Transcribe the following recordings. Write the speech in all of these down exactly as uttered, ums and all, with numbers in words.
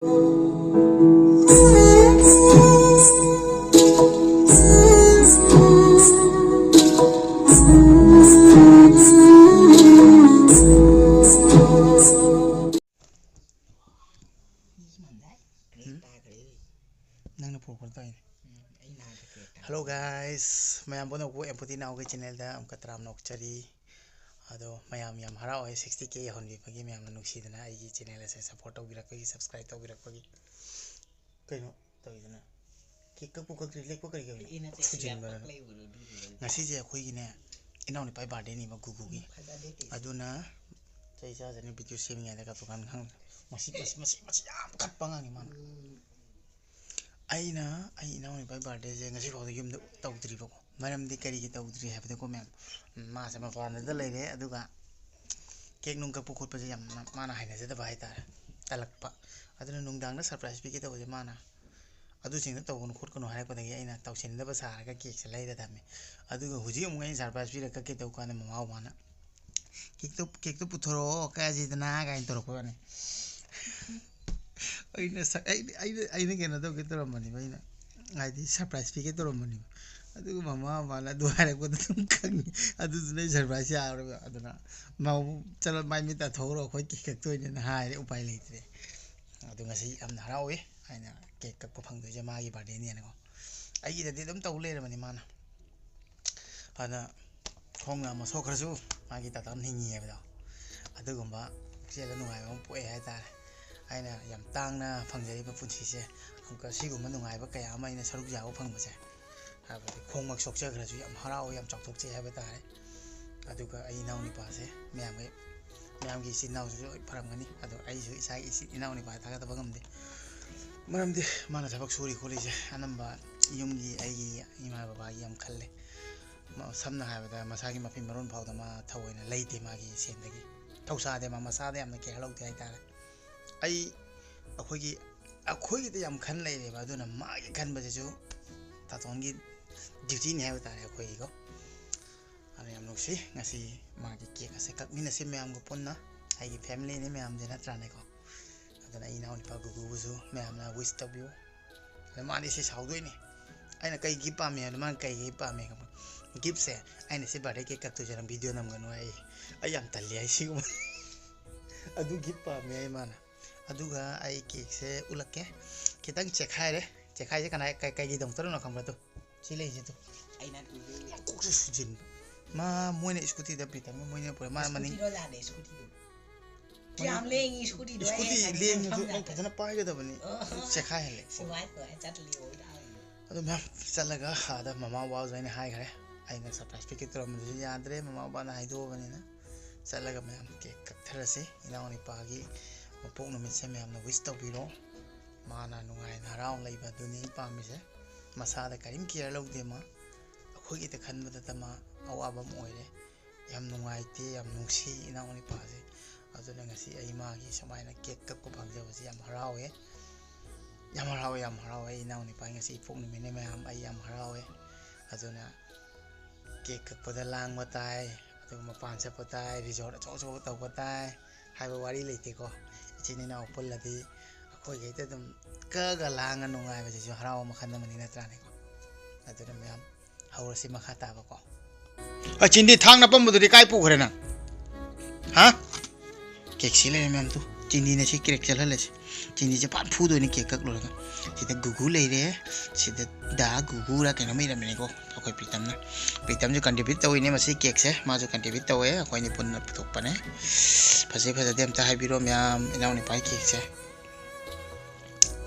ꯅꯪꯅ ꯄꯨꯔꯛꯄꯗꯣ ꯇꯧꯔꯤꯅꯦ꯫ Hello guys, ꯃꯌꯥꯝ ꯄꯨꯝꯅꯃꯛꯄꯨ ꯑꯦꯝꯄꯨꯇꯤ ꯅꯥꯎꯒꯤ channelꯗ ꯑꯃꯨꯛꯀ ꯇꯔꯥꯝꯅ ꯑꯣꯛꯆꯔꯤ꯫ ꯑꯗꯣ ꯃꯌꯥꯝ ꯌꯥꯝ ꯍꯔꯥꯎꯋꯦ sixty K ꯌꯧꯍꯟꯕꯤꯕꯒꯤ, ꯃꯌꯥꯝꯅ ꯅꯨꯡꯁꯤꯗꯅ ꯑꯩꯒꯤ channel ꯑꯁꯦ support ꯇꯧꯕꯤꯔꯛꯄꯒꯤ, subscribe ꯇꯧꯕꯤꯔꯛꯄꯒꯤ꯫ ꯀꯩꯅꯣ ꯇꯧꯔꯤꯗꯨꯅ? Cake ꯀꯛꯄꯨ ꯀꯛꯇ꯭ꯔꯤ, ꯂꯦꯛꯄ ꯀꯔꯤ ꯀꯛꯏꯅꯣ? ꯑꯩ ꯅꯠꯇꯦ, ꯐꯨꯖꯤꯟꯕ ꯁꯤꯗ ꯅꯪ꯫ ꯀꯛ ꯂꯩꯕꯗꯣ ꯑꯗꯨꯗꯨꯅ꯫ ꯉꯁꯤꯁꯦ ꯑꯩꯈꯣꯏꯒꯤꯅꯦ, ꯏꯅꯥꯎꯅꯨꯄꯥꯒꯤ birthdayꯅꯦꯕ, ꯒꯨꯒꯨꯒꯤ꯫ Father Day test. ꯑꯗꯨꯅ ꯆꯩ ꯆꯥꯖꯅꯤ, video ꯁꯦꯝꯃꯤꯉꯩꯗ ꯀꯛꯄ ꯀꯥꯟꯗ ꯈꯪꯗ꯭ꯔꯦ꯫ ꯃꯁꯤ, ꯃꯁꯤ, ꯃꯁꯤ, ꯃꯁꯤ ꯌꯥꯝ ꯈꯠꯄ ꯑꯉꯥꯡꯅꯤ ꯃꯥꯅ꯫ ꯎꯝ꯫ ꯑꯩꯅ ꯑꯩ ꯏꯅꯥꯎꯅꯨꯄꯥꯒꯤ birthdayꯁꯦ ꯉꯁꯤꯐꯥꯎꯗ ꯌꯨꯝꯗ ꯇꯧꯗ꯭ꯔꯤꯕꯀꯣ꯫ ꯃꯔꯝꯗꯤ ꯀꯔꯤꯒꯤ ꯇꯧꯗ꯭ꯔꯤ ꯍꯥꯏꯕꯗꯀꯣ ꯃꯌꯥꯝ, ꯃꯥꯁꯦ ꯃꯄꯥꯟꯗ ꯂꯩꯔꯦ, ꯑꯗꯨꯒ cake ꯅꯨꯡ ꯀꯛꯄ ꯈꯣꯠꯄꯁꯦ ꯌꯥꯝꯅ ꯃꯥꯅ ꯍꯩꯅꯖꯗꯕ ꯍꯥꯏꯇꯥꯔꯦ, ꯇꯜꯂꯛꯄ꯫ ꯑꯗꯨꯅ ꯅꯨꯡꯗꯥꯡꯗ surprise ꯄꯤꯒꯦ ꯇꯧꯕꯁꯦ ꯃꯥꯅ ꯑꯗꯨꯁꯤꯡꯗꯣ ꯇꯧꯒꯅꯨ ꯈꯣꯠꯀꯅꯨ ꯍꯥꯏꯔꯛꯄꯗꯒꯤ ꯑꯩꯅ ꯇꯧꯁꯤꯟꯅꯗꯕ ꯁꯥꯔꯒ cakeꯁꯦ ꯂꯩꯔ ꯊꯝꯃꯦ꯫ ꯑꯗꯨꯒ ꯍꯧꯖꯤꯛ ꯑꯃꯨꯛ ꯑꯩꯅ surprise ꯄꯤꯔꯒ ꯀꯛꯀꯦ ꯇꯧꯕ ꯀꯥꯟꯗ ꯃꯃꯥ ꯕꯕꯥꯅ, "Cakeꯇꯣ, cakeꯇꯣ ꯄꯨꯊꯣꯔꯛꯑꯣ, ꯀꯛꯑꯁꯤꯗꯅ" ꯀꯥꯏꯅ ꯇꯧꯔꯛꯄ ꯋꯥꯅꯤ꯫ ꯑꯩꯅ ꯁ-, ꯑꯩ, ꯑꯩꯅ, ꯑꯩꯅ ꯀꯩꯅꯣ ꯇꯧꯒꯦ ꯇꯧꯔꯝꯕꯅꯦꯕ, ꯑꯩꯅ ꯍꯥꯏꯗꯤ surprise ꯄꯤꯒꯦ ꯇꯧꯔꯝꯕꯅꯦꯕ꯫ ꯑꯗꯨꯒ ꯃꯃꯥ ꯕꯕꯥꯅ ꯑꯗꯨ ꯍꯥꯏꯔꯛꯄꯗ ꯑꯗꯨꯝ ꯈꯪꯉꯤ꯫ ꯑꯗꯨꯗꯨꯅ ꯑꯩ surprise ꯌꯥꯔꯔꯣꯏꯕ꯫ ꯑꯗꯨꯅ, "ꯃꯥꯕꯨ ꯆꯠꯂꯣ, ꯃꯥꯏ ꯃꯤꯠ ꯇꯥꯊꯣꯛꯎꯔꯣ, ꯑꯩꯈꯣꯏ cake ꯀꯛꯇꯣꯏꯅꯦꯅ" ꯍꯥꯏꯔꯦ, ꯎꯄꯥꯏ ꯂꯩꯇ꯭ꯔꯦ꯫ ꯑꯗꯣ ꯉꯁꯤ ꯌꯥꯝꯅ ꯍꯔꯥꯎꯋꯤ, ꯑꯩꯅ cake ꯀꯛꯄ ꯐꯪꯗꯣꯏꯁꯦ ꯃꯥꯒꯤ birthdayꯅꯦꯅꯀꯣ꯫ ꯑꯩꯒꯤꯗꯗꯤ ꯑꯗꯨꯝ ꯇꯧ ꯂꯩꯔꯕꯅꯤ ꯃꯥꯅ꯫ ꯑꯗꯨꯅ ꯈꯣꯡ ꯅꯥꯝꯃ ꯁꯣꯛꯈ꯭ꯔꯁꯨ ꯃꯥꯒꯤ ꯇꯥꯇꯥ ꯅꯤꯡꯉꯤ ꯍꯥꯏꯕꯗꯣ, ꯑꯗꯨꯒꯨꯝꯕ ꯄꯨꯛꯆꯦꯜꯗ ꯅꯨꯡꯉꯥꯏꯕ ꯑꯃ ꯄꯣꯛꯑꯦ ꯍꯥꯏꯇꯥꯔꯦ꯫ ꯑꯩꯅ ꯌꯥꯝ ꯇꯥꯡꯅ ꯐꯪꯖꯔꯤꯕ ꯄꯨꯟꯁꯤꯁꯦ, ꯑꯃꯨꯛꯀ ꯁꯤꯒꯨꯝꯕ ꯅꯨꯡꯉꯥꯏꯕ ꯀꯌꯥ ꯑꯃ ꯑꯩꯅ ꯁꯔꯨꯛ ꯌꯥꯕ ꯐꯪꯕꯁꯦ, ꯍꯥꯏꯕꯗꯤ ꯈꯣꯡꯃꯛ ꯁꯣꯛꯆꯈ꯭ꯔꯁꯨ ꯌꯥꯝ ꯍꯔꯥꯎꯋꯦ, ꯌꯥꯝ ꯆꯥꯎꯊꯣꯛꯆꯩ ꯍꯥꯏꯕ ꯇꯥꯔꯦ꯫ ꯑꯗꯨꯒ ꯑꯩ ꯏꯅꯥꯎꯅꯨꯄꯥꯁꯦ, ꯃꯌꯥꯝꯒꯤ, ꯃꯌꯥꯝꯒꯤ ꯏꯆꯤꯟ ꯏꯅꯥꯎꯁꯨ ꯂꯣꯏ ꯐꯔꯝꯒꯅꯤ, ꯑꯗꯣ ꯑꯩꯁꯨ ꯏꯁꯥꯒꯤ ꯏꯆꯤꯟ ꯏꯅꯥꯎꯅꯨꯄꯥ ꯊꯥꯒꯠꯇꯕ ꯉꯝꯗꯦ꯫ ꯃꯔꯝꯗꯤ ꯃꯥꯅ ꯊꯕꯛ ꯁꯨꯔꯤ ꯈꯣꯠꯂꯤꯁꯦ ꯑꯅꯝꯕ ꯌꯨꯝꯒꯤ, ꯑꯩꯒꯤ ꯏꯃꯥ ꯕꯕꯥꯒꯤ ꯌꯥꯝ ꯈꯜꯂꯦ꯫ ꯃ-, ꯁꯝꯅ ꯍꯥꯏꯔꯕꯗ ꯃꯁꯥꯒꯤ ꯃꯐꯤ ꯃꯔꯣꯟ ꯐꯥꯎꯗ ꯃꯥ ꯊꯑꯣꯏꯅ ꯂꯩꯇꯦ ꯃꯥꯒꯤ ꯁꯦꯟꯗꯒꯤ꯫ ꯊꯧꯁꯥꯗꯦ, ꯃꯥ ꯃꯁꯥꯗ ꯌꯥꯝꯅ care ꯂꯧꯗꯦ ꯍꯥꯏꯇꯥꯔꯦ꯫ ꯑꯩ, ꯑꯩꯈꯣꯏꯒꯤ, ꯑꯩꯈꯣꯏꯒꯤꯗ ꯌꯥꯝ ꯈꯟ ꯂꯩꯔꯦꯕ, ꯑꯗꯨꯅ ꯃꯥꯒꯤ ꯈꯟꯕꯁꯤꯁꯨ ꯇꯥꯇꯣꯟꯒꯤ dutyꯅꯤ ꯍꯥꯏꯕ ꯇꯥꯔꯦ ꯑꯩꯈꯣꯏꯒꯤꯀꯣ꯫ ꯑꯗꯨ ꯌꯥꯝ ꯅꯨꯡꯁꯤ꯫ ꯉꯁꯤ ꯃꯥꯒꯤ cake ꯑꯁꯦ ꯀꯛꯃꯤꯟꯅꯁꯤ ꯃꯌꯥꯝꯒ ꯄꯨꯟꯅ, ꯑꯩꯒꯤ familyꯅꯤ ꯃꯌꯥꯝꯁꯦ, ꯅꯠꯇ꯭ꯔꯥꯅꯦꯀꯣ? ꯑꯗꯨꯅ ꯑꯩ ꯏꯅꯥꯎꯅꯨꯄꯥ ꯒꯨꯒꯨꯕꯨꯁꯨ ꯃꯌꯥꯝꯅ wish ꯇꯧꯕꯤꯌꯨ꯫ ꯑꯗ ꯃꯥꯗꯤ ꯁꯤ ꯁꯥꯎꯗꯣꯏꯅꯤ, "ꯑꯩꯅ ꯀꯩ gift ꯄꯥꯝꯃꯤ?" ꯍꯥꯏꯕꯗ ꯃꯥꯅ ꯀꯩ gift ꯄꯥꯝꯃꯤ ꯈꯪꯕ꯭ꯔꯥ? Giftꯁꯦ ꯑꯩꯅ ꯁꯤ birthday cake ꯀꯛꯇꯣꯏꯁꯦ ꯅꯪ video ꯅꯝꯒꯅꯨ ꯍꯥꯏ꯫ ꯑꯩ ꯌꯥꯝ ꯇꯜꯂꯤ ꯍꯥꯏ ꯁꯤꯒꯨꯝꯕ꯫ ꯑꯗꯨ gift ꯄꯥꯝꯃꯤ ꯍꯥꯏ ꯃꯥꯅ꯫ ꯑꯗꯨꯒ ꯑꯩ cakeꯁꯦ ꯎꯠꯂꯛꯀꯦ꯫ ꯈꯤꯇꯪ ꯆꯦꯛꯈꯥꯏꯔꯦ꯫ ꯆꯦꯛꯈꯥꯏꯁꯦ ꯀꯅꯥ, ꯀꯩ, ꯀꯩꯒꯤꯗꯃꯛꯇꯅꯣ ꯈꯪꯕ꯭ꯔꯥ? ꯇꯨ, ꯁꯤ ꯂꯩꯁꯦ ꯇꯨ꯫ ꯑꯩꯅ ꯇꯨꯗꯣꯏꯅꯦ꯫ ꯀꯣꯛꯁꯦ ꯁꯨꯖꯤꯟꯕ꯫ ꯃꯥ, ꯃꯣꯏꯅ scootyꯗ ꯄ꯭ꯔꯤꯇꯝꯒ ꯃꯣꯏꯅ ꯄꯨꯔꯦ꯫ ꯃꯥ ꯃꯅꯤꯡ꯫ Scootyꯗꯣ ꯂꯥꯜꯂꯦ, scootyꯗꯣ꯫ ꯃꯅꯤꯡ꯫ ꯌꯥꯝ ꯂꯦꯡꯉꯤ scootyꯗꯣ꯫ ꯑꯩ scooty ꯉꯁꯥꯏ ꯂꯦꯡꯕꯁꯨ ꯅꯪ ꯐꯝꯗꯕ꯫ ꯐꯖꯅ ꯄꯥꯏꯒꯗꯕꯅꯤ꯫ ꯑꯣ꯫ ꯆꯦꯛꯈꯥꯏꯍꯜꯂꯦ꯫ ꯁꯨꯃꯥꯏ, ꯁꯨꯃꯥꯏ ꯆꯠꯂꯤ ꯑꯣꯏ ꯇꯥꯔꯦ꯫ ꯑꯗꯣ ꯃꯌꯥꯝ ꯆꯠꯂꯒ ꯑꯥꯗ ꯃꯃꯥ ꯕꯕꯥꯁꯨ ꯑꯩꯅ ꯍꯥꯏꯈ꯭ꯔꯦ꯫ ꯑꯩꯅ surprise ꯄꯤꯒꯦ ꯇꯧꯔꯝꯕꯗꯨꯁꯨ ꯌꯥꯗ꯭ꯔꯦ, ꯃꯃꯥ ꯕꯕꯥꯅ ꯍꯥꯏꯗꯣꯛꯑꯕꯅꯤꯅ꯫ ꯆꯠꯂꯒ ꯃꯌꯥꯝ cake ꯀꯛꯊꯔꯁꯤ꯫ ꯏꯅꯥꯎꯅꯨꯄꯥꯒꯤ ꯃꯄꯣꯛ ꯅꯨꯃꯤꯠꯁꯦ ꯃꯌꯥꯝꯅ wish ꯇꯧꯕꯤꯔꯣ꯫ ꯃꯥꯅ ꯅꯨꯡꯉꯥꯏꯅ ꯍꯔꯥꯎꯅ ꯂꯩꯕ ꯑꯗꯨꯅꯤ ꯑꯩ ꯄꯥꯝꯃꯤꯁꯦ꯫ ꯃꯁꯥꯗ ꯀꯔꯤꯝ care ꯂꯧꯗꯦ ꯃꯥ꯫ ꯑꯩꯈꯣꯏꯒꯤꯗ ꯈꯟꯕꯗꯇ ꯃꯥ ꯑꯋꯥꯕ ꯑꯃ ꯑꯣꯏꯔꯦ꯫ ꯌꯥꯝ ꯅꯨꯡꯉꯥꯏꯇꯦ, ꯌꯥꯝ ꯅꯨꯡꯁꯤ ꯏꯅꯥꯎꯅꯨꯄꯥꯁꯦ꯫ ꯑꯗꯨꯅ ꯉꯁꯤ ꯑꯩ ꯃꯥꯒꯤ ꯁꯨꯃꯥꯏꯅ cake ꯀꯛꯄ ꯐꯪꯖꯕꯁꯦ ꯌꯥꯝ ꯍꯔꯥꯎꯋꯦ꯫ ꯌꯥꯝ ꯍꯔꯥꯎꯋꯦ, ꯌꯥꯝ ꯍꯔꯥꯎꯋꯦ꯫ ꯑꯩ ꯏꯅꯥꯎꯅꯨꯄꯥꯒꯤ ꯉꯁꯤ ꯏꯄꯣꯛ ꯅꯨꯃꯤꯠꯅꯦ ꯃꯌꯥꯝ, ꯑꯩ ꯌꯥꯝ ꯍꯔꯥꯎꯋꯦ꯫ ꯑꯗꯨꯅ cake ꯀꯛꯄꯗ ꯂꯥꯡꯕ ꯇꯥꯏ, ꯑꯗꯨꯒ ꯃꯄꯥꯟ ꯆꯠꯄ ꯇꯥꯏ, resort ꯑꯆꯧ ꯑꯆꯧꯕ ꯇꯧꯕ ꯇꯥꯏ ꯍꯥꯏꯕ ꯋꯥꯔꯤ ꯂꯩꯇꯦꯀꯣ꯫ ꯏꯆꯤꯟ ꯏꯅꯥꯎ ꯄꯨꯜꯂꯗꯤ ꯑꯩꯈꯣꯏꯒꯩꯗ ꯑꯗꯨꯝ ꯀꯛꯑꯒ ꯂꯥꯡꯉ ꯅꯨꯡꯉꯥꯏꯕꯁꯤꯁꯨ ꯍꯔꯥꯎꯕ ꯃꯈꯜ ꯑꯃꯅꯤ, ꯅꯠꯇ꯭ꯔꯥꯅꯦꯀꯣ? ꯑꯗꯨꯅ ꯃꯌꯥꯝ ꯍꯧꯔꯁꯤ ꯃꯈꯥ ꯇꯥꯕꯀꯣ꯫ ꯑ, ꯆꯤꯟꯗꯤ ꯊꯥꯡ ꯅꯄꯝꯕꯗꯨꯗꯤ ꯀꯥꯏ ꯄꯨꯈ꯭ꯔꯦ ꯅꯪ? ꯍꯥ? Cake ꯁꯤ ꯂꯩꯔꯦ ꯃꯌꯥꯝ ꯇꯨ꯫ ꯆꯤꯅꯤꯅ ꯁꯤ crack ꯆꯠꯍꯜꯂꯁꯤ꯫ ꯆꯤꯅꯤꯁꯦ ꯐꯖꯅ ꯐꯨꯗꯣꯏꯅꯤ cake ꯀꯛ ꯂꯣꯏꯔꯒ꯫ ꯁꯤꯗ ꯒꯨꯒꯨ ꯂꯩꯔꯦ꯫ ꯁꯤꯗ ꯗꯥ ꯒꯨꯒꯨꯔ ꯀꯩꯅꯣꯝ ꯏꯔꯝꯃꯤꯅꯦꯀꯣ꯫ ꯑꯩꯈꯣꯏ ꯄ꯭ꯔꯤꯇꯝꯅ꯫ ꯄ꯭ꯔꯤꯇꯝꯁꯨ contribute ꯇꯧꯋꯤꯅꯦ ꯃꯁꯤ cakeꯁꯦ꯫ ꯃꯥꯁꯨ contribute ꯇꯧꯋꯦ꯫ ꯑꯩꯈꯣꯏꯅꯤ ꯄꯨꯟꯅ ꯄꯨꯊꯣꯛꯄꯅꯦ꯫ ꯐꯖꯩ ꯐꯖꯗꯦ ꯑꯝꯇ ꯍꯥꯏꯕꯤꯔꯣ ꯃꯌꯥꯝ, ꯏꯅꯥꯎꯅꯨꯄꯥꯒꯤ cakeꯁꯦ꯫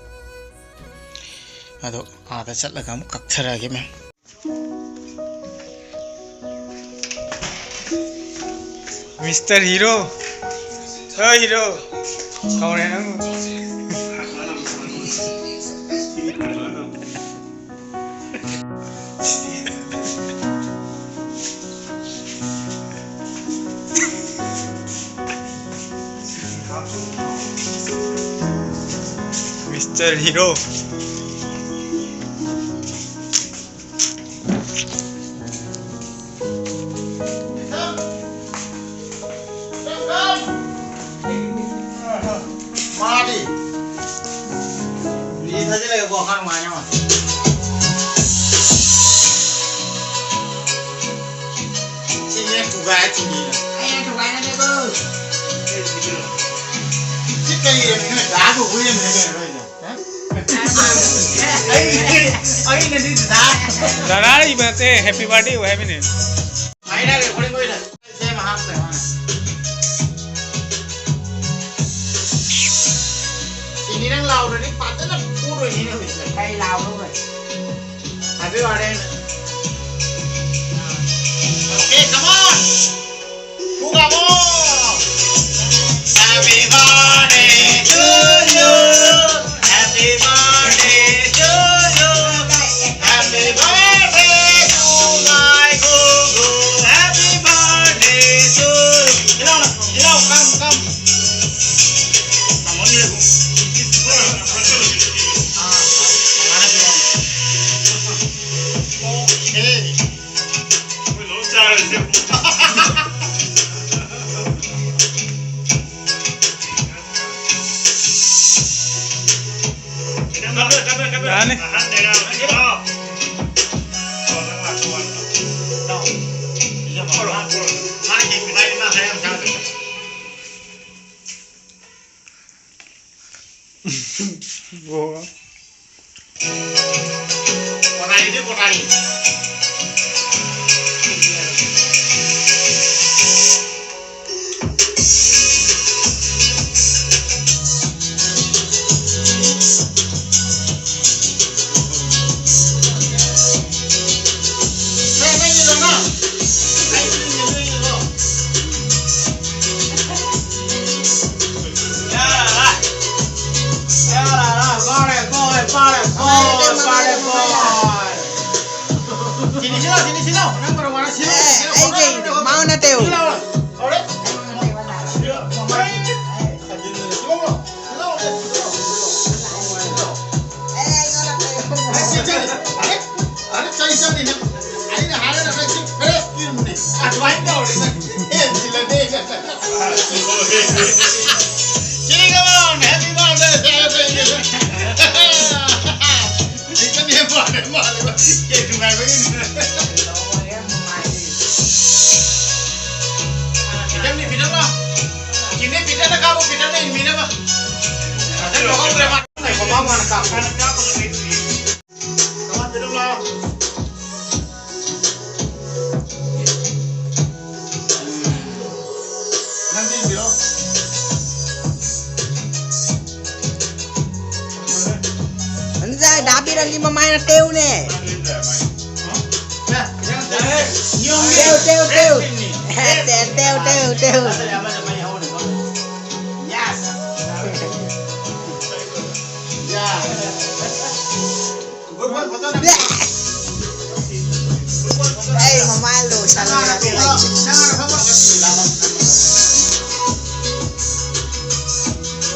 ꯑꯗꯣ ꯑꯥꯗ ꯆꯠꯂꯒ ꯑꯃꯨꯛ ꯀꯛꯊꯔꯛꯑꯒꯦ ꯃꯌꯥꯝ꯫ Mister Hero. ꯍꯣꯏ, Hero꯫ ꯀꯧꯔꯦ ꯅꯪꯕꯨ꯫ Mister Hero. ꯃꯥꯗꯤ ꯋꯥꯈꯜ ꯅꯨꯡꯉꯥꯏꯅꯕ꯫ ꯁꯤꯅꯦ ꯊꯨꯒꯥꯏ ꯊꯤꯡꯉꯤꯅ꯫ ꯑꯩꯅ ꯊꯨꯒꯥꯏꯅꯗꯦꯀꯣ꯫ ꯁꯤ ꯀꯔꯤ ꯌꯦꯡꯉꯤꯅꯣ? ꯗꯥꯒ ꯍꯨꯏ ꯑꯃ ꯍꯦꯛ ꯂꯩꯔꯣꯏꯗꯣ꯫ ꯍꯥ? ꯑꯩ, ꯑꯩꯅꯗꯤ ꯗꯥ꯫ ꯗꯥꯗꯥ ꯏꯕ ꯅꯠꯇꯦ, happy birthday ꯑꯣꯏ ꯍꯥꯏꯕꯅꯦ꯫ ꯍꯥꯏꯅꯔꯦ, ꯍꯣꯔꯦꯟ ꯑꯣꯏꯅ꯫ ꯁꯦꯝ ꯍꯥꯞꯈ꯭ꯔꯦ ꯃꯥꯅ꯫ ꯁꯤꯅꯤ ꯅꯪ ꯂꯥꯎꯔꯗꯤ ꯐꯖꯅ ꯐꯨꯗꯣꯏꯅꯤꯅꯦ ꯍꯧꯖꯤꯛꯁꯦ꯫ ꯀꯩ ꯂꯥꯎꯔꯣꯏ? Happy birthday. Okay, come on. ꯐꯨꯒꯥꯃꯣ꯫ Happy birthday to you. Happy birthday to you. Happy birthday to my Gogo. Happy birthday to you. Come, come. Okay. ꯌꯥꯅꯤ꯫ ꯑꯣ꯫ ꯀꯣꯅꯥꯔꯤꯗꯤ ꯀꯣꯅꯥꯔꯤ꯫ ꯅꯪ, ꯅꯪꯒꯤꯗꯣ ꯅꯪ꯫ ꯌꯥꯔꯦ, ꯌꯥꯔꯦ, ꯌꯥꯔꯦ, ꯄꯥꯔꯦ, ꯄꯥꯔꯦ, ꯄꯥꯔꯦ, ꯄꯥꯔꯦ, ꯄꯥꯔꯦ꯫ ꯁꯤꯅꯤ, ꯁꯤꯂꯥꯎ, ꯁꯤꯅꯤ, ꯁꯤꯂꯥꯎ꯫ ꯅꯪ ꯃꯔꯨ ꯃꯔꯥꯡ ꯁꯤꯂꯥꯎ, ꯑꯦ, ꯁꯤꯂꯥꯎ, ꯑꯩꯒꯤ ꯁꯤꯂꯥꯎ, ꯃꯥꯎ ꯅꯠꯇꯦ꯫ ꯁꯤꯂꯥꯎ꯫ ꯍꯧꯔꯦ꯫ ꯁꯤꯂꯥꯎ꯫ ꯑꯦ, ꯑꯩꯉꯣꯟꯗ ꯀꯩ ꯑꯦ, ꯁꯤ ꯆꯠꯂꯤ꯫ ꯑꯔꯦ, ꯑꯔꯦ, ꯆꯩ ꯆꯠꯂꯤ ꯅꯪ꯫ ꯑꯩꯅ ꯍꯥꯏꯔꯒ ꯅꯪ ꯁꯤ ꯐ꯭ꯔꯦꯁ ꯄꯤꯔꯝꯕꯅꯤ꯫ ꯑꯗꯨꯃꯥꯏꯅ ꯇꯧꯔꯗꯤ ꯅꯪ ꯍꯦꯟꯖꯤꯜꯂꯅꯤ꯫ ꯆꯤꯅꯤ, come on, happy birthday, happy birthday꯫ ꯍꯥꯟꯅ ꯀꯥꯞꯄꯒ ꯂꯩꯇ꯭ꯔꯤ꯫ ꯀꯃꯥꯏ ꯇꯧꯗꯧꯅꯣ? ꯅꯪꯗꯤ ꯏꯟꯕꯤꯔꯣ꯫ ꯅꯪꯁꯦ ꯗꯥ ꯕꯤꯔꯟꯒꯤ ꯃꯃꯥꯏꯅ ꯇꯦꯎꯅꯦ꯫ ꯇꯦꯎ, ꯇꯦꯎ, ꯇꯦꯎ꯫ ꯇꯦꯎ, ꯇꯦꯎ, ꯇꯦꯎ, ꯇꯦꯎ꯫ ꯑꯩ ꯃꯃꯥꯏ ꯂꯣꯁꯟ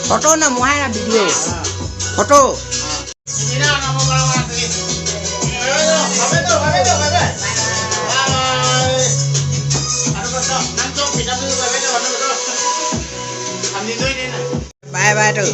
ꯐꯣꯇꯣ ꯅꯝꯃꯨ ꯍꯥꯏꯔ ꯚꯤꯗꯤꯑꯣ꯫ ꯐꯣꯇꯣ꯫ ꯕꯥꯏ ꯕꯥꯏ ꯇꯧ꯫